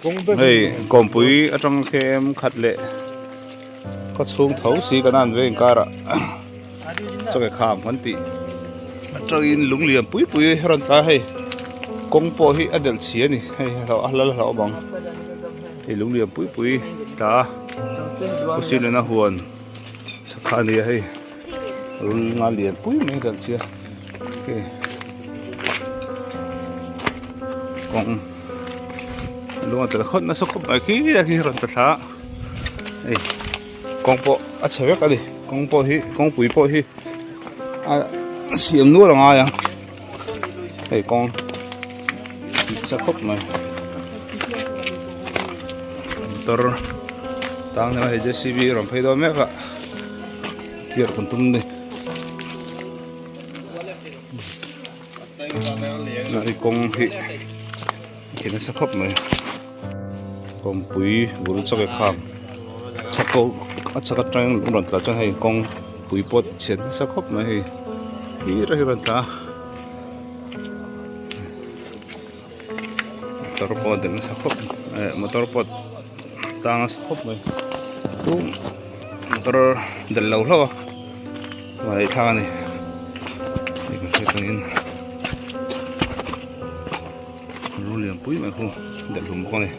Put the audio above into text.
Hei kawmpui atang khem khat leh khaw chhung tho si kan an veng karah chaw ke kham kan tih atangin lung lian pui pui a rawn tla a hei kawng pawh hi a delh chhi a ni hei a la hlauhawm ang hei lung lian pui pui tla a khuasilena huan chhak kha a ni a hei rul nga lian pui mai a delh chhi a hei kawng. Lung a tel khawt nasa khawp mai khi a khi rawn ta thla a hei kawng pawh a chhe vek a ni kawng pawh hi kawngpui pawh hi a siam nual a ngai ang hei kawng nasa khawp mai motor tang hei J C B rawn phei dawn mek a clear kan tum ni. Hei kawng hi a nasa khawp mai kawngpui bul chawk e kham chhak ko a chhak atang in rawn tla chuan hei kawngpui pawh a chhiat nasa khawp mai hei hlir a hi rawn tla a motor pawh a delh nasa khawp eh motor pawh tang nasa khawp mai chu motor delh lo hlauh a ngaihthlak a ni atangin lu lian pui mai khu delh hlum bawk a ni.